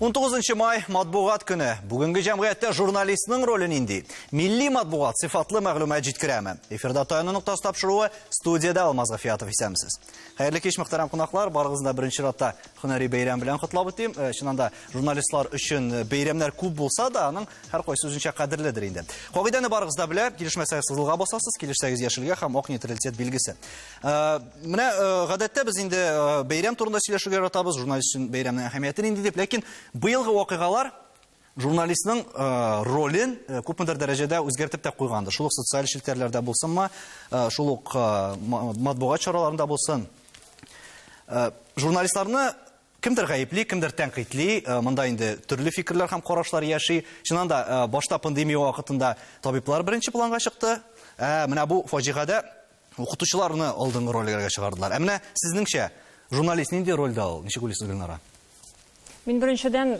19 май матбугат көне. Бүгенге җәмгыятьтә журналистның роле нинди? Милли матбугат сыйфатлы мәгълүмат җиткерәме? Эфирда Таяну ноктасы тапшыруы, студиядә Алмаз Гафиятов исәнмесез. Хәерле кич, мөхтәрәм кунаклар. Барыгызны да беренче чиратта һөнәри бәйрәм белән котлап үтим. Э, чыннан да журналистлар өчен э, бәйрәмнәр күп булса да, аның һәркайсы үзенчә кадерледер инде. Кагыйдәне барыгыз да белә, килешмәсәгез кызылга басасыз, килешсәгез яшелгә һәм ак нейтралитет билгесе. Э, менә э, гадәттә без инде э, бәйрәм турында сөйләшергә яратабыз, журналист өчен бәйрәмнең әһәмияте нинди дип, ләкин быелгы вакыйгалар журналистның ролен күпмедер дәрәҗәдә үзгәртеп тә куйгандыр. Шул ук социаль челтәрләрдә булсынмы, шул ук матбугат чараларында булсын. Журналистларны кемдер гаепли, кемдер тәнкыйтьли, монда инде төрле фикерләр һәм карашлар яши. Чыннан да, башта пандемия вакытында табиблар беренче планга чыкты. Ә менә бу фаҗигадә Укытучыларны алдынгы рольгә чыгардылар. Ә менә сезнеңчә, журналист нинди рольдә ул? Ничек уйлыйсыз, Гөлнара? Мин беренчедән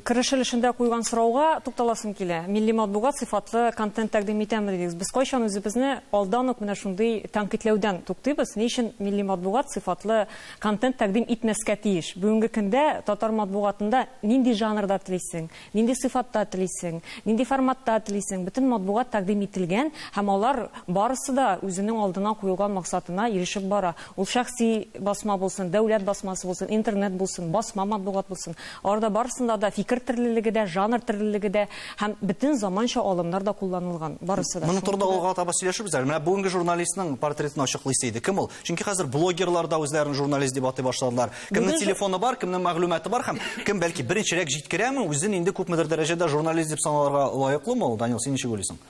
кереш өлешендә куйган сорауга тукталасым килә. Милли матбугат сыйфатлы контент тәкъдим итәме дидегез. Без кайчан үзебезне алдан ук менә шундый тәнкыйтьләүдән туктыйбыз? Ни өчен милли матбугат сыйфатлы контент тәкъдим итмәскә тиеш? Бүгенге көндә татар матбугатында нинди жанрда телисең, Нинди сыйфатта телисең, нинди форматта телисең, бөтен матбугат тәкъдим ителгән һәм алар барысы да үзенең алдына куелган максатына ирешеп бара. Ул шәхси басма булсын, дәүләт басмасы булсын, интернет булсын, басма матбугат булсын. Аларда барысында да фикер төрлелеге дә, жанр төрлелеге дә һәм бөтен заманча алымнар да кулланылган. Барысы да. Моның турында алга таба сөйләшербез әле. Менә бүгенге журналистның портретын ачыклыйсы иде. Кем ул? Чөнки хәзер блогерлар да үзләрен журналист дип атый башладылар. Кемнең телефоны бар, кемнең мәгълүматы бар һәм кем бәлки беренчерәк җиткерәме, үзен инде күпмедер дәрәҗәдә журналист дип саналырга лаеклымы ул? Данил, син ничек уйлыйсың?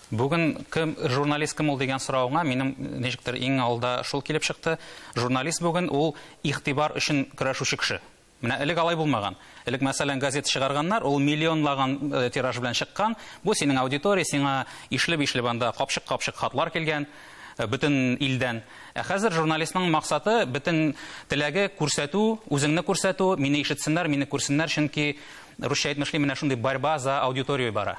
Бүген кем журналист кем ул дигән соравыңа минем ничектер иң алда шул килеп чыкты. Журналист бүген ул игътибар өчен көрәшүче кеше. Менә элек алай булмаган. Элек, мәсәлән, газета чыгарганнар, ул миллионлаган э, тираж белән чыккан. Бу синең аудитория, сиңа ишлеп-ишлеп анда капчык-капчык хатлар килгән э, бөтен илдән. Ә хәзер журналистның максаты, бөтен теләге күрсәтү, үзеңне күрсәтү, мине ишетсеннәр, мине күрсеннәр, чөнки русча әйтмешли, менә шундый борьба за аудиторию бара.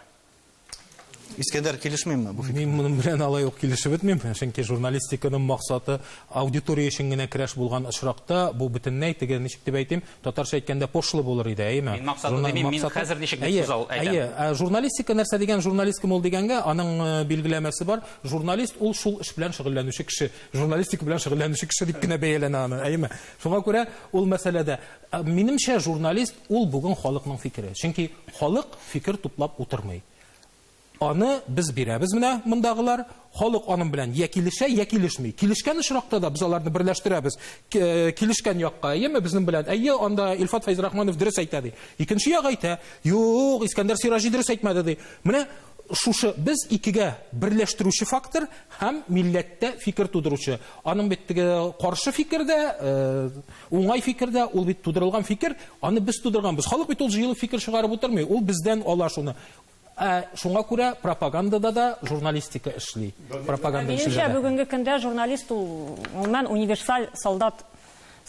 Искәндәр, килешмимме бу фикер? Мин моның белән алай ук килешеп бетмим, чөнки журналистиканың максаты аудитория өчен генә көрәш булган очракта, бу бөтенләй теге, ничек дип әйтим, татарча әйткәндә пошло булыр иде, әйеме? Мин максаты димим, мин хәзер ничек дип күз ал әйтәм. Әйе, ә журналистика нәрсә дигән, журналист кем ул дигәнгә, аның э, билгеләмәсе бар. Журналист ул шул эш белән шөгыльләнүче кеше, журналистика белән шөгыльләнүче кеше дип кенә бәяләнә аны, әйеме? Шуңа күрә ул мәсьәләдә э, минемчә журналист ул бүген халыкның фикере. Чөнки халык фикер туплап утырмый. Аны без бирәбез менә мондагылар. Халык аның белән я килешә, я килешми. Килешкән очракта да без аларны берләштерәбез. Э, килешкән якка, әйеме, безнең белән. Әйе, анда Илфат Фәйзрахманов дөрес әйтә ди. Икенче як әйтә, юк, Искәндәр Сираҗи дөрес әйтмәде ди. Менә шушы без икегә берләштерүче фактор һәм милләттә фикер тудыручы. Аның бит теге каршы фикер дә, э, Уңай фикер дә, ул бит тудырылган фикер, аны без тудырганбыз. Халык бит ул җыелып фикер чыгарып утырмый, ул бездән ала шуны. Ә шуңа күрә пропагандада да журналистика эшли. Пропаганда Минемчә, бүгенге көндә журналист ул гомумән универсаль солдат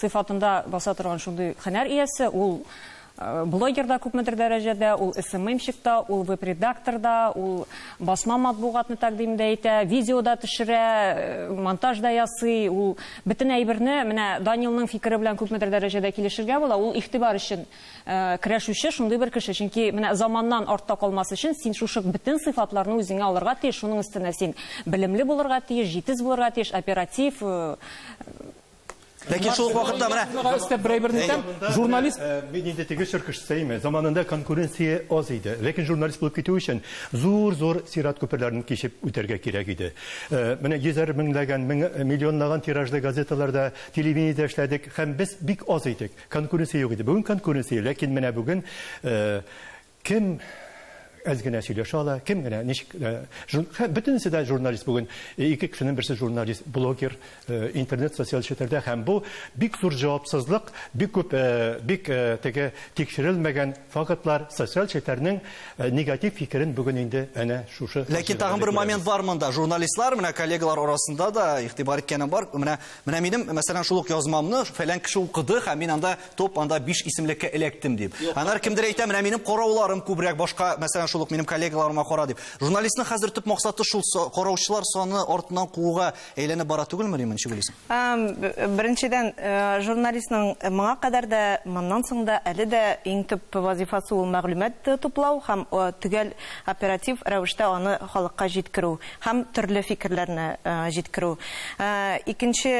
сыйфатында баса торган шундый һөнәр иясе. Ул Блогер да күпмедер дәрәҗәдә, ул СММщик та, ул веб-редактор да, ул басма матбугатны тәкъдим дә итә, видео да төшерә, монтаж да ясый, ул бөтен әйберне, менә Данилның фикере белән күпмедер дәрәҗәдә килешергә була, ул игътибар өчен көрәшүче шундый бер кеше, чөнки менә заманнан артта калмас өчен син шушы бөтен сыйфатларны үзеңә алырга тиеш, шуның өстенә син белемле булырга тиеш, җитез булырга тиеш, оператив, Ләкин шул ук вакытта менә Шуңа өстәп бер әйберне әйтәм, журналист Мин инде теге чор кешесе име, заманында конкуренция аз иде. Ләкин журналист булып китү өчен зур-зур сират күперләрен кичеп үтәргә кирәк иде. Менә йөзәр меңләгән, мең, миллионлаган тиражлы газеталарда, телевидениедә эшләдек һәм без бик аз идек. Конкуренция юк иде. Бүген конкуренция, ләкин менә бүген Кем әз генә сөйләшә ала, кем генә ничек бөтенесе дә журналист бүген. Ике кешенең берсе журналист, блогер, интернет социаль челтәрдә һәм бу бик зур җавапсызлык, бик күп бик теге тикшерелмәгән фактлар, социаль челтәрнең негатив фикерен бүген инде әнә шушы. Ләкин тагын бер момент бар монда. Журналистлар, менә коллегалар арасында да игътибар иткәнем бар. Менә менә минем, мәсәлән, шул ук язмамны фәлән кеше укыды һәм мин анда Топ анда 5 исемлеккә эләктем дип. Аннары кемдер әйтә, менә минем карауларым күбрәк башка, мәсәлән, шул ук минем коллегаларыма кара дип. Журналистның хәзер төп максаты шул караучылар саны артыннан кууга әйләнеп бара түгелме, Римма, ничек уйлыйсың? Беренчедән, журналистның моңа кадәр дә, моннан соң да әле дә иң төп вазифасы ул мәгълүмат туплау һәм төгәл оператив рәвештә аны халыкка җиткерү һәм төрле фикерләрне җиткерү. Икенче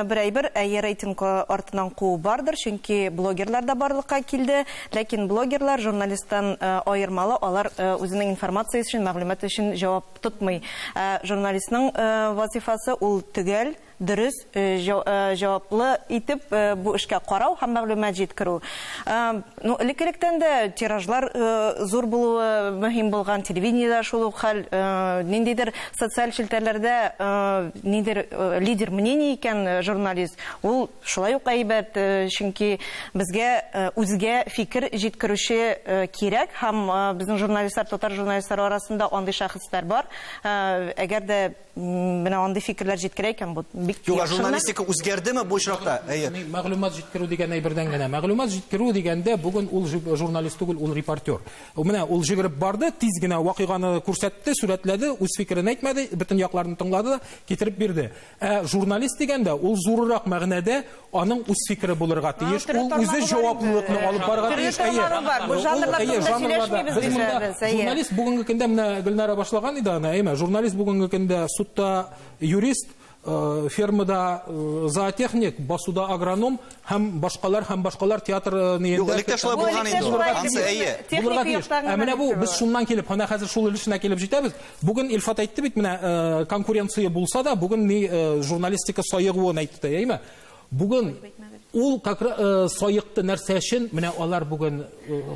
бер әйбер, әйе, рейтинг артыннан куу бардыр, чөнки блогерлар да барлыкка килде, ләкин блогерлар журналисттан аермалы, алар үзенең информациясе өчен, мәгълүмат өчен җавап тотмый. Ә журналистның вазифасы ул төгәл, дөрес, җаваплы итеп бу эшкә карау һәм мәгълүмат җиткерү. Ну, элек-электән дә тиражлар зур булуы мөһим булган, телевидениедә шул ук хәл, ниндидер социаль челтәрләрдә ниндидер лидер мнений икән журналист, ул шулай ук әйбәт, чөнки безгә үзгә фикер җиткерүче кирәк һәм безнең журналистлар, татар журналистлары арасында андый шәхесләр бар. Әгәр дә менә андый фикерләр җиткерә икән, бу бик Юк, ә яхшы гына. журналистика үзгәрдеме бу очракта? Әйе. Мәгълүмат җиткерү дигән әйбердән генә. Мәгълүмат җиткерү дигәндә бүген ул журналист түгел, ул репортер. Менә ул җигереп барды, тиз генә вакыйганы күрсәтте, сурәтләде, үз фикерен әйтмәде, бөтен якларны тыңлады да, китереп бирде. Ә журналист дигәндә, ул зуррак мәгънәдә аның үз фикере булырга тиеш, ул үзе җаваплылыкны алып барырга тиеш. Төрле тармагы бар. Бу жанрлар турында сөйләшмибез бит без. Журналист бүгенге көндә менә Гөлнара башлаган иде аны, әйме? Журналист бүгенге көндә судта юрист, фермада зоотехник, басуда агроном һәм башкалар һәм башкалар театр ниендә. Юк, элек тә шулай булган инде ул. Ансы әйе. Булырга тиеш. Ә менә бу без шуннан килеп, менә хәзер шул өлешенә килеп җитәбез. Бүген Илфат әйтте бит, менә конкуренция булса да, бүген ни журналистика саегуын әйтте, әйме? Бүген ул как саекты нәрсә өчен, менә алар бүген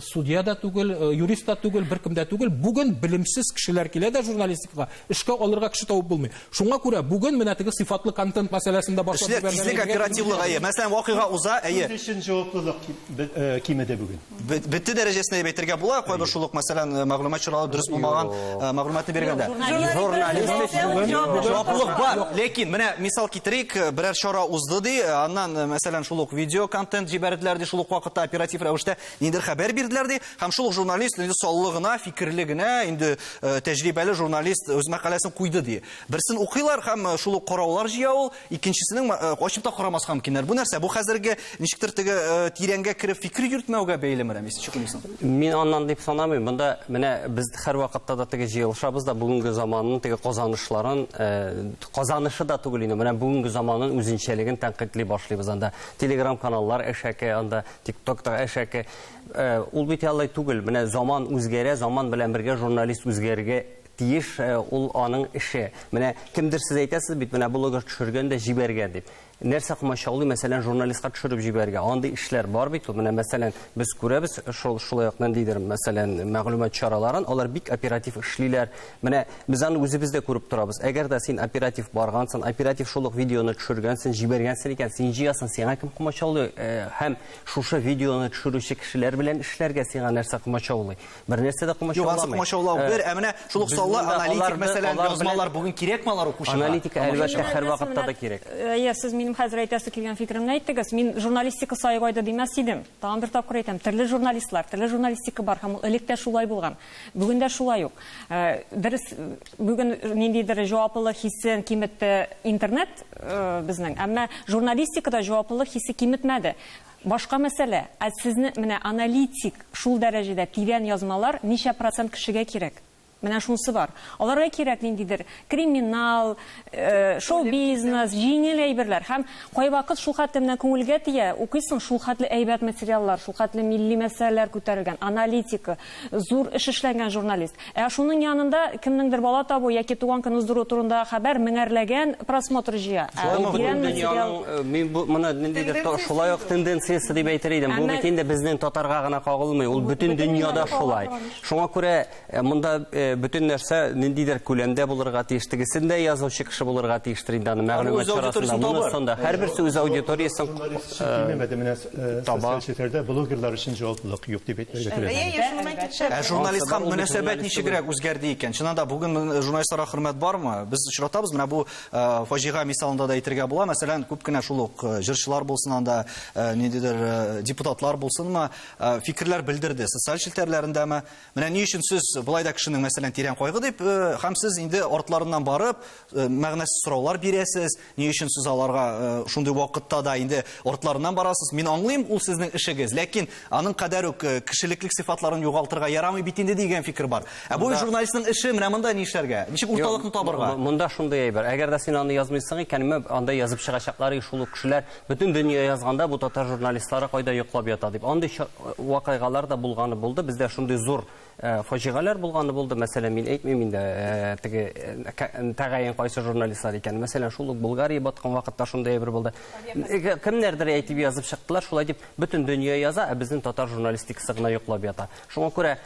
судья да түгел, юрист та түгел, беркем дә түгел. Бүген белемсез кешеләр килә дә журналистикага, эшкә алырга кеше табып булмый. Шуңа күрә бүген менә теге сыйфатлы контент мәсьәләсен дә башлап Эшләр җибәргән. тизлек, оперативлык, әйе. Мәсәлән, вакыйга уза, әйе. Үз өчен җаваплылык кимеде бүген. Бетте дәрәҗәсенә дип әйтергә була, кайбер шул ук, мәсәлән, мәгълүмат чаралары дөрес булмаган мәгълүматны биргәндә. Журналист өчен җаваплылык бар, ләкин менә мисал китерик, берәр чара узды ди, аннан, мәсәлән, шул ук видео контент җибәрделәр ди, шул ук вакытта оператив рәвештә ниндидер хәбәр бирделәр ди, һәм шул ук журналист инде саллы гына, фикерле генә, инде тәҗрибәле журналист үз мәкаләсен куйды ди. Берсен укыйлар һәм шул ук караулар җыя ул, Икенчесенең ачып та карамаска мөмкиннәр. Бу нәрсә? Бу хәзерге ничектер теге тирәнгә кереп фикер йөртмәүгә бәйлеме, Рәмис? Ничек уйлыйсың? Мин аннан дип санамыйм. Монда менә без һәрвакытта да теге җыелышабыз да бүгенге заманның теге казанышларын, казанышы да түгел инде, менә бүгенге заманның үзенчәлеген тәнкыйтьли башлыйбыз анда. Телеграм-каналлар әшәке, анда ТикТокта әшәке. Ул бит алай түгел. Менә заман үзгәрә, заман белән бергә журналист үзгәрергә тиеш, ул аның эше. Менә кемдер сез әйтәсез бит, менә блогер төшергән дә җибәргән дип. Нәрсә комачаулый, мәсәлән, журналистка төшереп җибәрергә? Андый эшләр бар бит ул. Менә, мәсәлән, без күрәбез шул шулай ук ниндидер, мәсәлән, мәгълүмат чараларын, алар бик оператив эшлиләр. Менә без аны үзебез дә күреп торабыз. Әгәр дә син оператив баргансың, оператив шул ук видеоны төшергәнсең, җибәргәнсең икән, син җыясың, сиңа кем комачаулый? Һәм шушы видеоны төшерүче кешеләр белән эшләргә сиңа нәрсә комачаулый? Бер нәрсә дә Юк, ансы комачауламый. комачаулау бер, ә менә шул ук Без саллы монда аналитик, аларны, мәсәлән, алар белән язмалар бүген кирәкме алар укучыга? Аналитика, әлбәттә, Мин һәрвакытта да кирәк. Әйе, сез минем хәзер әйтәсе килгән фикеремне әйттегез. Мин журналистика саегайды димәс идем. Тагын бер тапкыр әйтәм, төрле журналистлар, төрле журналистика бар һәм ул элек тә шулай булган. Бүген дә шулай ук. Дөрес, бүген ниндидер җаваплылык хисен киметте интернет безнең, әмма журналистикада җаваплылык хисе киметмәде. Башка мәсьәлә, ә сезне менә аналитик шул дәрәҗәдә тирән язмалар ничә процент кешегә кирәк? Менә шунысы бар. Аларга кирәк ниндидер криминал, шоу-бизнес, җиңел әйберләр. Һәм кайвакыт шул хәтле менә күңелгә тия, укыйсың, шул хәтле әйбәт материаллар, шул хәтле милли мәсьәләләр күтәрелгән, аналитика, зур эш эшләнгән журналист. Ә шуның янында кемнеңдер бала табу яки туган көн уздыру турындагы хәбәр меңәрләгән просмотр җыя. Ә Ул тирән бөтен материал дөньяның, мин бу моны ниндидер шулай ук тенденциясе дип әйтер идем. Бу Әмма бит инде безнең татарга гына кагылмый, ул бөтен бөтен дөньяда дөньяда шулай. кагыла торган эш. Шуңа күрә монда бөтен нәрсә ниндидер күләмдә булырга тиеш. Тегесен дә язучы кеше булырга тиештер инде аны мәгълүмат чарасында. Монысын да һәрберсе үз аудиториясен кимемәде. Менә социаль челтәрдә блогерлар өчен җаваплылык юк дип әйтергә кирәк. Ә журналистка мөнәсәбәт ничегрәк үзгәрде икән? Чыннан да бүген журналистларга хөрмәт бармы? Без очратабыз, менә бу фаҗига мисалында да әйтергә була. Мәсәлән, күп кенә шул ук җырчылар булсын анда, ниндидер депутатлар булсынмы, фикерләр белдерде. Социаль челтәрләрендәме? Менә ни өчен сез болай да кешенең, мәсәлән, тирән кайгы дип, һәм сез инде артларыннан барып, мәгънәсез сораулар бирәсез, ни өчен сез аларга шундый вакытта да инде артларыннан барасыз? Мин аңлыйм, ул сезнең эшегез, ләкин аның кадәр үк кешелеклек сыйфатларын югалтырга ярамый бит инде дигән фикер бар. Ә бу журналистның эше, менә монда ни эшләргә? Ничек урталыкны табырга? Монда шундый әйбер. Әгәр дә син аны язмыйсың икән, анда язып чыгачаклар шул ук кешеләр. Бөтен дөнья язганда бу татар журналистлары кайда йоклап ята дип. Андый вакыйгалар да булганы булды. Бездә шундый зур фаҗигаләр булганы булды. Мәсәлән, мин әйтмим инде теге тәгаен кайсы журналистлар икән. Мәсәлән, шул ук Булгария баткан вакытта шундый әйбер булды. Кемнәрдер әйтеп язып чыктылар, шулай дип бөтен дөнья яза, ә безнең татар журналистикасы гына йоклап ята. Шуңа күрә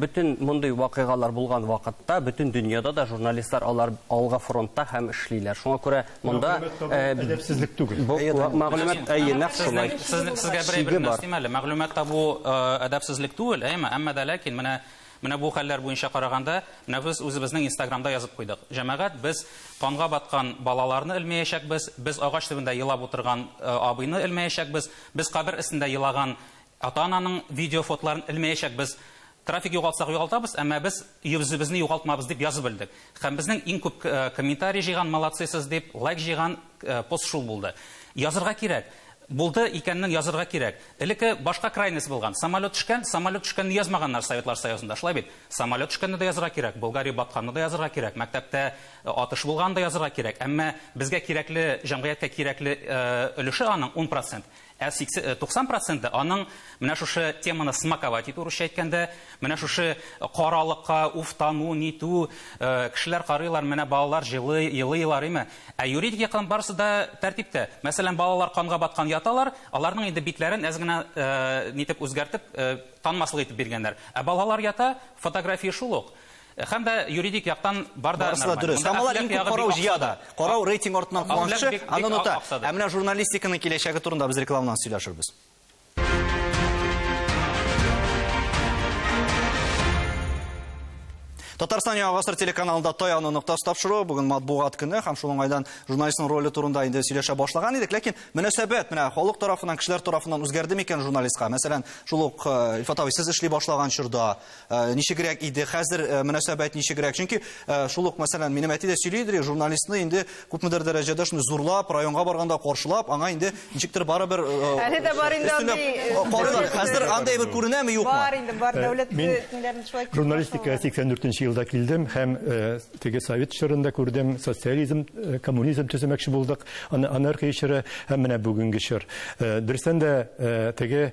бөтен мондый вакыйгалар булган вакытта бөтен дөньяда да журналистлар алар алга фронтта һәм эшлиләр. Шуңа күрә монда әдәпсезлек түгел. Мәгълүмат әйе, нәкъ шулай. Сезгә бер әйбер өстим әле. Мәгълүмат табу әдәпсезлек түгел, әйеме? Әмма дә ләкин менә менә бу хәлләр буенча караганда, менә без үзебезнең Инстаграмда язып куйдык. Җәмәгать, без канга баткан балаларны элмәячәкбез, без агач төбендә елап утырган абыйны элмәячәкбез, без кабер өстендә елаган ата-ананың видео фотоларын элмәячәкбез. Трафик югалтсак югалтабыз, әмма без йөзебезне югалтмабыз дип язып элдек. Һәм безнең иң күп комментарий җыйган, молодцы сез дип, лайк җыйган пост шул булды. Язырга кирәк. Булды икәннең язырга кирәк. Элекке башка крайность булган. Самолет төшкән, самолет төшкәнне язмаганнар Советлар Союзында. Шулай бит. Самолет төшкәнне дә язырга кирәк, Болгария батканны да язырга кирәк, мәктәптә атыш булганны да язырга кирәк. Әмма безгә кирәкле, җәмгыятькә кирәкле өлеше аның 10%. Ә 90 проценты аның менә шушы теманы смаковать итү, русча әйткәндә, менә шушы каралыкка уфтану, нитү, кешеләр карыйлар, менә балалар җылый, елыйлар, име. Ә юридик яктан барысы да тәртиптә. Мәсәлән, балалар канга баткан яталар, аларның инде битләрен әз генә нитеп үзгәртеп, танмаслык итеп биргәннәр. Ә балалар ята, фотография шул ук. Һәм дә юридик яктан бар да нормаль. Дөрес. Һәм алар иң күп карау җыя да. Карау рейтинг артыннан куган кеше аны оныта. Ә менә журналистиканың киләчәге турында без рекламадан сөйләшербез. Татарстан Яңа гасыр телеканалында Таяну ноктасы тапшыруы. Бүген матбугат көне һәм шул уңайдан журналистның роле турында инде сөйләшә башлаган идек. Ләкин мөнәсәбәт менә халык тарафыннан, кешеләр тарафыннан үзгәрде микән журналистка? Мәсәлән, шул ук Илфат абый, сез эшли башлаган чорда ничегрәк иде, хәзер мөнәсәбәт ничегрәк? Чөнки шул ук, мәсәлән, минем әти дә сөйли иде, журналистны инде күпмедер дәрәҗәдә шуны зурлап, районга барганда каршылап, аңа инде ничектер барыбер Әле дә бар инде андый. Карыйлар. Хәзер андый әйбер күренәме, юкмы? Бар инде, бар дәүләт ниләрен шулай. Журналистикага 84 елда килдем һәм теге совет чорында күрдем, социализм, коммунизм төземәкче булдык, аны анархия чоры һәм менә бүгенге чор. Дөрестән дә, теге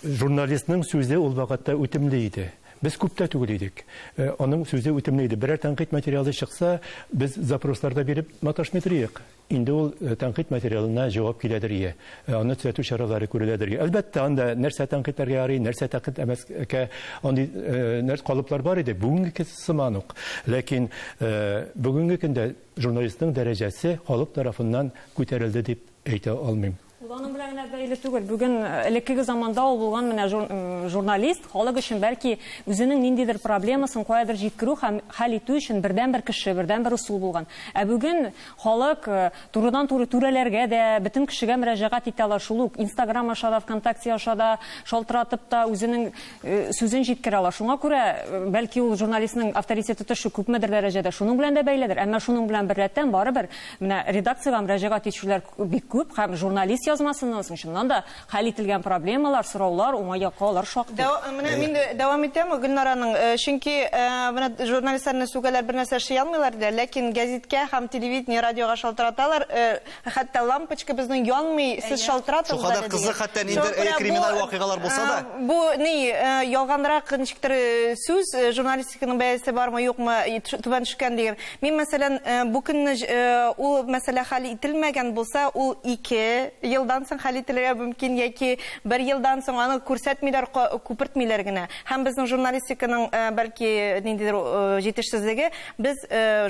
Журналистның сүзе ул вакытта үтемле иде. Без күп тә түгел идек. Аның сүзе үтемле иде. Берәр тәнкыйть материалы чыкса, без запрослар да биреп маташмый торыйк. Инде ул тәнкыйть материалына җавап киләдер ие. Аны төзәтү чаралары күреләдер ие. Әлбәттә, анда нәрсә тәнкыйтьләргә ярый, нәрсә тәнкыйтьләмәскә, андый нәрс калыплар бар иде, бүгенге сыман ук. Ләкин бүгенге көндә журналистның дәрәҗәсе халык тарафыннан күтәрелде дип әйтә алмыйм. Ул аның белән генә бәйле түгел. Бүген элеккеге заманда ул булган менә журналист халык өчен бәлки үзенең ниндидер проблемасын каядыр җиткерү һәм хәл итү өчен бердәнбер кеше, бердәнбер ысул булган. Ә бүген халык турыдан-туры түрәләргә дә, бөтен кешегә мөрәҗәгать итә ала. Шул ук Инстаграм аша да, ВКонтакте аша да шалтыратып та үзенең сүзен җиткерә ала. Шуңа күрә, бәлки ул журналистның авторитеты төшү күпмедер дәрәҗәдә шуның белән дә бәйледер. Әмма шуның белән беррәттән барыбер менә редакциягә мөрәҗәгать итүчеләр бик күп һәм журналист язмасыннан соң чыннан да хәл ителгән проблемалар, сораулар уңай якка алар шактый. Менә мин дәвам итәм Гөлнараның, чөнки менә журналистларны сүгәләр, бер нәрсә эшли алмыйлар диләр, ләкин гәзиткә һәм телевидение, радиога шалтыраталар, хәтта лампочка безнең янмый, сез шалтыратыгыз әле. Шулкадәр кызык, хәтта ниндидер криминаль вакыйгалар булса да. Бу ни, ялганрак ничектер сүз, журналистиканың бәясе бармы, юкмы, түбән төшкән дигән. Мин, мәсәлән, бу көнне ул мәсьәлә хәл ителмәгән булса, ул 2 ел елдан соң хәл ителергә мөмкин яки бер елдан соң, аны күрсәтмиләр, күпертмиләр генә. Һәм безнең журналистиканың бәлки ниндидер җитешсезлеге, без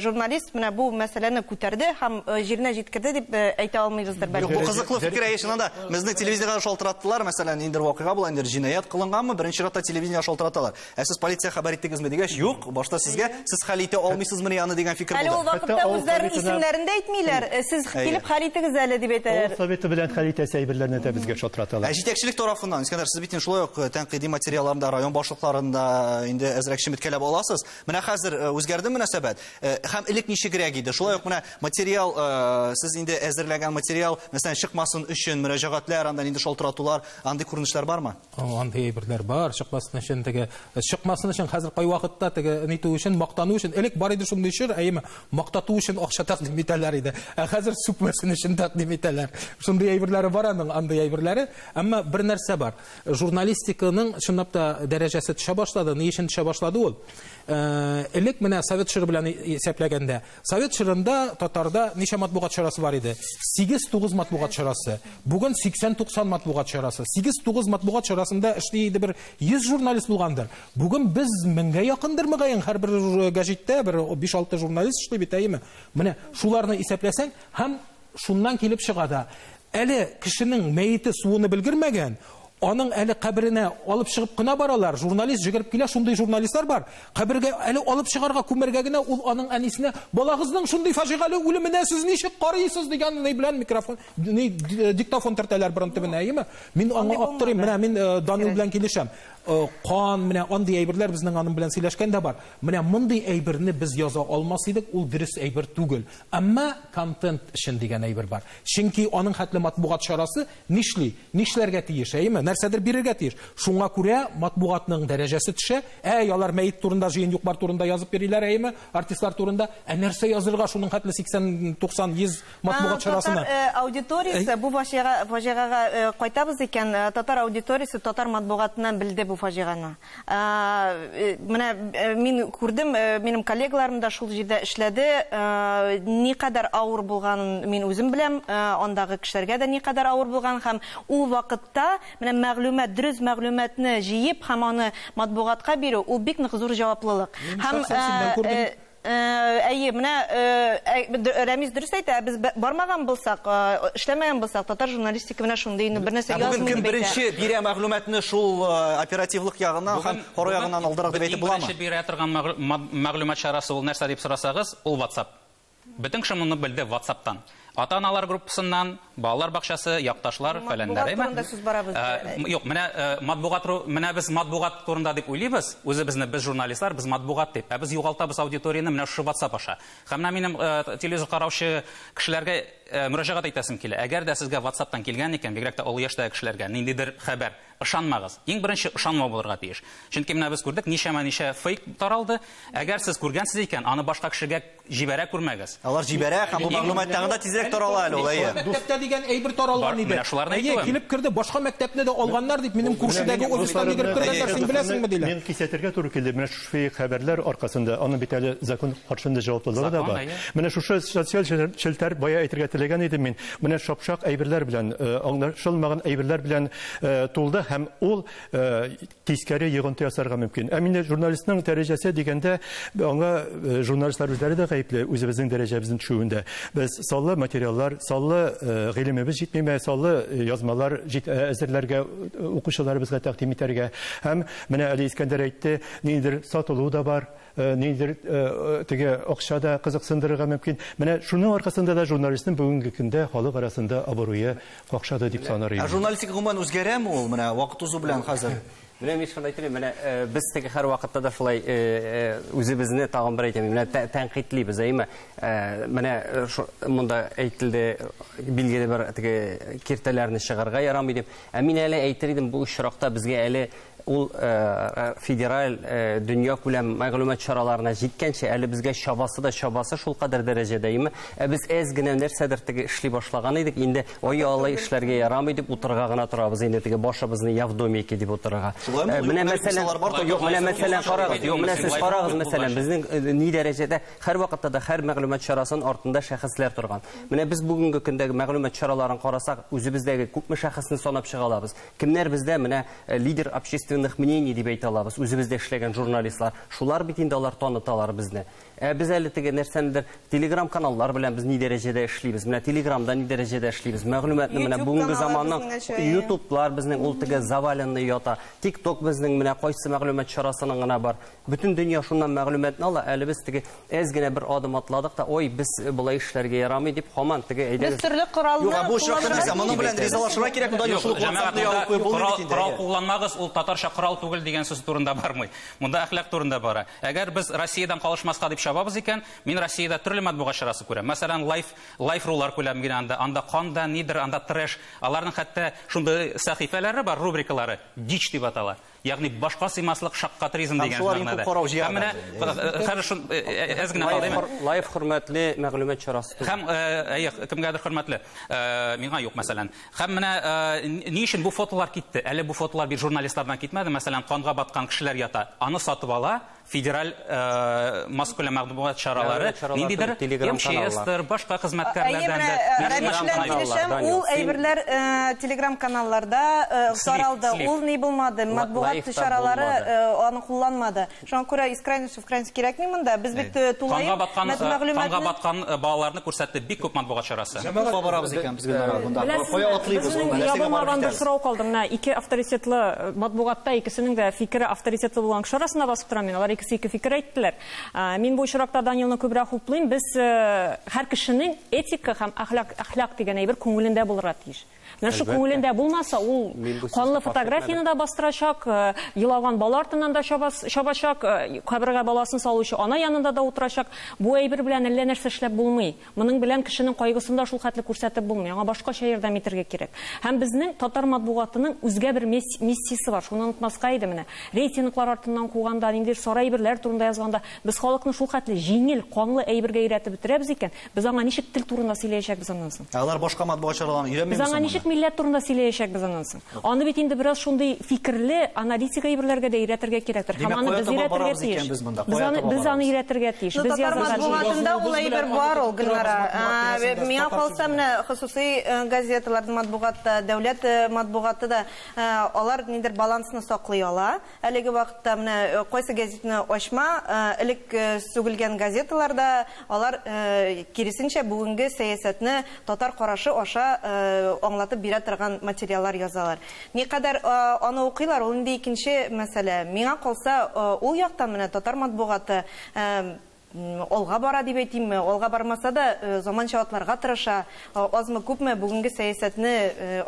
журналист менә бу мәсьәләне күтәрде һәм җиренә җиткерде дип әйтә алмыйбыздыр бәлки. Юк, бу кызыклы фикер, әйе, чыннан да. Безнең телевидениегә шалтыраттылар, мәсәлән, ниндидер вакыйга була, ниндидер җинаять кылынганмы, беренче чиратта телевидениегә шалтыраталар. Ә сез полиция хәбәр иттегезме дигәч, юк, башта сезгә, сез хәл итә алмыйсызмыни аны дигән фикер Әле ул булды. вакытта Хәтта авыл үзләренең советына- исемнәрен дә әйтмиләр. Сез килеп хәл итегез әле дип әйтәләр. Авыл советы белән хәл итәсе әйберләрне дә безгә шалтыраталар. Ә җитәкчелек тарафыннан, Искәндәр, сез бит инде шулай ук тәнкыйди материалларында район башлыкларында инде әзрәк чеметкәләп аласыз. Менә хәзер үзгәрде мөнәсәбәт. Һәм элек ничегрәк иде? Шулай ук менә материал, сез инде әзерләгән материал, мәсәлән, чыкмасын өчен мөрәҗәгатьләр, анда инде шалтыратулар, андый күренешләр бармы? Андый әйберләр бар, чыкмасын өчен теге, чыкмасын өчен хәзер кайвакытта теге нитү өчен, мактану өчен, элек бар иде шундый чор, әйеме, мактату өчен акча тәкъдим итәләр иде. Ә хәзер сүкмәсен өчен тәкъдим итәләр. Шундый әйберләре бар аның, андый әйберләре. Әмма бер нәрсә бар. Журналистиканың чынлап та дәрәҗәсе төшә башлады. Ни өчен төшә башлады ул? Элек менә совет чоры белән исәпләгәндә, совет чорында татарда ничә матбугат чарасы бар иде? 8-9 матбугат чарасы. Бүген 80-90 матбугат чарасы. 8-9 матбугат чарасында эшли иде бер 100 журналист булгандыр. Бүген без меңгә якындыр мөгаен, һәрбер гәҗиттә бер 5-6 журналист эшли бит, әйеме? Менә шуларны исәпләсәң һәм шуннан килеп чыга да. Әле кешенең мәете суыны белгермәгән, аның әле каберенә алып чыгып кына баралар. Журналист җигереп килә, шундый журналистлар бар. Кабергә әле алып чыгарга, күмәргә генә ул аның әнисенә балагызның шундый фаҗигале үлеменә сез ничек карыйсыз дигән ни белән микрофон, ни диктофон тертәләр борын төбенә, әйеме? Мин аңа аптырыйм. Менә мин Данил белән килешәм. Кан, менә андый әйберләр безнең аның белән сөйләшкән дә бар. Менә мондый әйберне без яза алмас идек, ул дөрес әйбер түгел. Әмма контент өчен дигән әйбер бар. Чөнки аның хәтле матбугат чарасы нишли? Нишләргә тиеш, әйеме? Нәрсәдер бирергә тиеш. Шуңа күрә матбугатның дәрәҗәсе төшә. Әй, алар мәет турында, җыен юк бар турында язып йөриләр, әйеме? Артистлар турында. Ә нәрсә язырга шуның хәтле 80, 90, 100 матбугат чарасына? Татар аудиториясе бу фаҗигага кайтабыз икән, татар аудиториясе татар матбугатыннан белде бу фаҗиганы. Менә мин күрдем, минем коллегаларым да шул җирдә эшләде. Никадәр авыр булганын мин үзем беләм, андагы кешеләргә дә никадәр авыр булган һәм ул вакытта менә мәгълүмат, дөрес мәгълүматны җыеп һәм аны матбугатка бирү ул бик нык зур җаваплылык. Һәм әйе, менә Рәмис дөрес әйтә, без бармаган булсак, эшләмәгән булсак, татар журналистика менә шундый инде бер нәрсә язмый. Бүген кем беренче бирә мәгълүматны шул оперативлык ягыннан һәм коры ягыннан алдырак дип әйтеп буламы? Беренче бирә торган мәгълүмат чарасы ул нәрсә дип сорасагыз, ул WhatsApp. Бөтен кеше моны белде WhatsApp'тан. Ата-аналар группасыннан, балалар бакчасы, якташлар, фәләннәр, әйме? Матбугат турында сүз бара бездә. Юк, менә матбугат, менә без матбугат турында дип уйлыйбыз, үзебезне без журналистлар, без матбугат дип. Ә без югалтабыз аудиторияне менә шушы WhatsApp аша. Һәм менә минем телевизор караучы кешеләргә мөрәҗәгать итәсем килә. Әгәр дә сезгә WhatsApp'тан килгән икән, бигрәк тә олы яшьтәге кешеләргә ниндидер хәбәр, ышанмагыз. Иң беренче ышанмау булырга тиеш. Чөнки менә без күрдек, ничәмә-ничә фейк таралды. Әгәр сез күргәнсез икән, аны башка кешегә җибәрә күрмәгез. Алар җибәрә һәм бу мәгълүмат тагын да тизрәк тарала әле ул, әйе. Мәктәптә дигән әйбер таралган иде. Менә шуларны Әйе, әйтүем. килеп керде, башка мәктәпне дә алганнар дип, минем күршедәге офистан йөгереп кергәннәр, син беләсеңме диләр. Мин кисәтергә туры килде. Менә шушы фейк хәбәрләр аркасында аның бит әле закон каршында җаваплылыгы да бар. Менә шушы социаль челтәр бая әйтергә теләгән идем мин. Менә шапшак әйберләр белән, аңлашылмаган әйберләр белән тулды һәм ул тискәре йогынты ясарга мөмкин. Ә инде журналистның дәрәҗәсе дигәндә, аңа журналистлар үзләре дә гаепле, үзебезнең дәрәҗәбезнең төшүендә. Без саллы материаллар, саллы гыйлемебез җитмиме, саллы язмалар әзерләргә, укучыларыбызга тәкъдим итәргә. Һәм менә әле Искәндәр әйтте, ниндидер сатылу да бар, ниндидер теге акча да кызыксындырырга мөмкин. Менә шуның аркасында да журналистның бүгенге көндә халык арасында абруе какшады дип санар идем. Ә журналистика гомумән үзгәрәме ул менә вакыт узу белән хәзер? Менә мин шуны әйтәм, менә без теге һәр вакытта да шулай үзебезне тагын бер әйтәм, менә тәнкыйтьлибез, әйеме? Менә монда әйтелде, билгеле бер теге киртәләрне чыгарга ярамый дип. Ә мин әле әйтер идем, бу очракта безгә әле Ул федераль дөньякүләм мәгълүмат чараларына җиткәнче, әле безгә чабасы да чабасы шулкадәр дәрәҗәдә име. Ә без әз генә нәрсәдер теге эшли башлаган идек, инде ой, алай эшләргә ярамый дип утырырга гына торабыз инде теге башыбызны явдомики дип утырырга. Менә мәсәлән, юк, менә мәсәлән карагыз, юк, менә сез карагыз мәсәлән, безнең ни дәрәҗәдә һәрвакытта да һәр мәгълүмат чарасының артында шәхесләр торган. Менә без бүгенге көндәге мәгълүмат чараларын карасак, үзебездәге күпме шәхесне санап чыга алабыз. Кемнәр бездә менә лидер общественных мнений дип әйтә алабыз, үзебездә эшләгән журналистлар. Шулар бит инде алар таныталар безне. Ә без әле теге нәрсәнедер телеграм-каналлар белән без ни дәрәҗәдә эшлибез, менә телеграмда ни дәрәҗәдә эшлибез. Мәгълүматны менә бүгенге заманның ютублар безнең ул теге заваленный ята. Тикток безнең менә кайсы мәгълүмат чарасының гына бар. Бөтен дөнья шуннан мәгълүматны ала, әле без теге әз генә бер адым атладык та, ой, без болай эшләргә ярамый дип, һаман теге әйдәгез. Без төрле коралны Юк, ә бу очракта нәрсә, моның белән ризалашырга кирәкме, Данил, шул ук WhatsApp-ны ябып куеп булмый бит инде. Корал кулланмагыз, ул татарча корал түгел дигән сүз турында бармый. Монда әхлак турында бара. Әгәр без Россиядән калышмаска дип чабабыз икән, мин Россиядә төрле матбугат чарасы күрәм. Мәсәлән, Life, Life.ru-лар күрәм мин анда. Анда кан да, нидер, анда трэш. Аларның хәтта шундый сәхифәләре бар, рубрикалары, дичь дип атала. Ягъни башка сыймаслык шаккатыризм дигән шулар иң күп карау җыя. Һәм менә хәзер шун әз генә калды. Лайф хөрмәтле мәгълүмат чарасы түгел. Һәм әйе, кемгәдер хөрмәтле. Миңа юк, мәсәлән. Һәм менә ни өчен бу фотолар китте? Әле бу фотолар бит журналистлардан китмәде. Мәсәлән, канга баткан кешеләр ята. Аны сатып ала федераль массакүләм мәгълүмат чаралары, ниндидер МЧСтыр, башка хезмәткәрләрдән дә. Рәмис белән килешәм, ул әйберләр телеграм-каналларда таралды, ул ни булмады, матбугат чаралары аны кулланмады. Шуңа күрә из крайности в крайность кирәкми монда. Без бит тулаем мәгълүматны... Канга баткан балаларны күрсәтте бик күп матбугат чарасы. Күпме барабыз икән без Гөлнара монда? Кая атлыйбыз? Безнең ябылмаган бер сорау калды. Менә ике авторитетлы матбугатта икесенең дә фикере авторитетлы булган кеше арасында басып торам мин. Алар икесе ике фикер әйттеләр. Мин бу очракта Данилны күбрәк хуплыйм. Без һәр кешенең этика һәм әхлак, әхлак дигән әйбер күңелендә булырга тиеш. Менә шул күңелендә булмаса, ул канлы фотографияне дә бастырачак, елаган бала артыннан да чабачак, кабергә баласын салучы ана янында да утырачак. Бу әйбер белән әллә нәрсә эшләп булмый. Моның белән кешенең кайгысын да шул хәтле күрсәтеп булмый, аңа башкача ярдәм итәргә кирәк. Һәм безнең татар матбугатының үзгә бер миссиясе бар, шуны онытмаска иде менә. Рейтинглар артыннан куганда, ниндидер сары әйберләр турында язганда, без халыкны шул хәтле җиңел, канлы әйбергә өйрәтеп бетерәбез икән, без аңа ничек тел турында сөйләячәкбез аннан соң? Ә алар башка матбугат чараларын өйрәнмиме Без соң аңа моны? ничек милләт турында сөйләячәкбез аннан соң? Аны бит инде бераз шундый фикерле, аналитик әйберләргә дә өйрәтергә кирәктер. Һәм Димәк, аны кая без таба өйрәтергә барабыз тиеш. икән без монда? Без Кая аны, таба без аны барабыз? өйрәтергә тиеш. Ну, Без татар язырга тиеш. матбугатында ул әйбер бар ул, Гөлнара. Миңа калса, менә хосусый газеталар матбугатта, дәүләт матбугаты да алар нидер балансны саклый ала. Әлеге вакытта менә кайсы газетны ачма, элек сүгелгән газеталарда алар киресенчә бүгенге сәясәтне татар карашы аша аңлатып бирә торган материаллар язалар. Никадәр аны укыйлар, ул инде икенче мәсьәлә. Миңа калса, ул яктан менә татар матбугаты алга бара дип әйтимме, алга бармаса да, заманча атларга тырыша, азмы-күпме бүгенге сәясәтне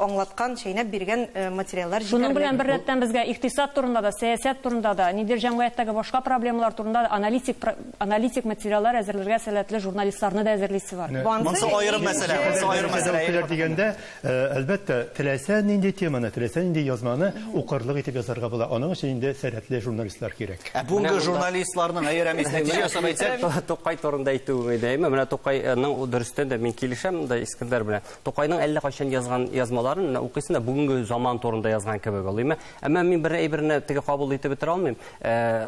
аңлаткан, чәйнәп биргән материаллар җитәрлек. Шуның белән беррәттән безгә икътисад турында да, сәясәт турында да, ниндидер җәмгыятьтәге башка проблемалар турында да аналитик, аналитик материаллар әзерләргә сәләтле журналистларны да әзерлисе бар. Монсы аерым мәсьәлә, монсы аерым мәсьәлә. Дигәндә, әлбәттә, теләсә нинди теманы, теләсә нинди язманы укырлык итеп язарга була. Аның өчен инде сәләтле журналистлар кирәк. Ә бүгенге журналистларның, әйе, Рәмис, нәтиҗә ясап әйтсәк, Тукай турында әйтүем иде, әйме? Менә Тукайның дөрестән дә мин килешәм дә Искәндәр белән. Тукайның әллә кайчан язган язмаларын менә укыйсың да бүгенге заман турында язган кебек ул, әйме? Әмма мин бер әйберне теге кабул итеп бетерә алмыйм.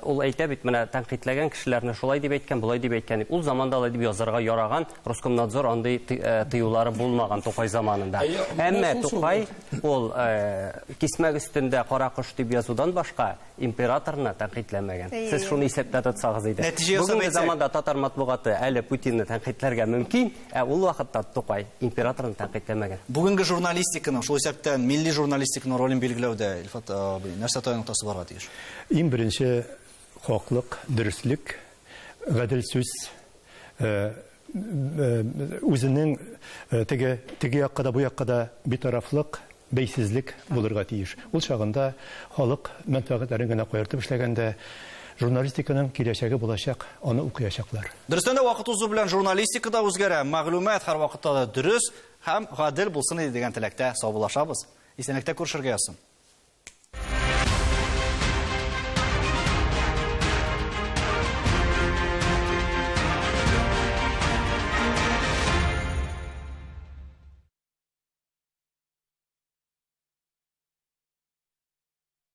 Ул әйтә бит, менә тәнкыйтьләгән кешеләрне шулай дип әйткән, болай дип әйткән дип. Ул заманда алай дип язарга яраган, Роскомнадзор андый тыюлары булмаган Тукай заманында. Әмма Тукай ул кисмәк өстендә кара кош дип язудан башка императорны тәнкыйтьләмәгән. Сез шуны исәптә тотсагыз иде. Бүгенге заманда татар матбугаты әле Путинны тәнкыйтьләргә мөмкин, ә ул вакытта Тукай императорны тәнкыйтьләмәгән. Бүгенге журналистиканың, шул исәптән милли журналистиканың ролен билгеләүдә, Илфат абый, нәрсә таяну ноктасы булырга тиеш? Иң беренче хаклык, дөреслек, гадел сүз, үзенең теге теге якка да, бу якка да битарафлык, бәйсезлек булырга тиеш. Ул чагында халык мәнфәгатьләрен генә каертып эшләгәндә, журналистиканың киләчәге булачак, аны укыячаклар. Дөрестән дә, вакыт узу белән журналистика да үзгәрә, мәгълүмат һәрвакытта да дөрес һәм гадел булсын иде дигән теләктә саубуллашабыз. Исәнлектә күрешергә язсын.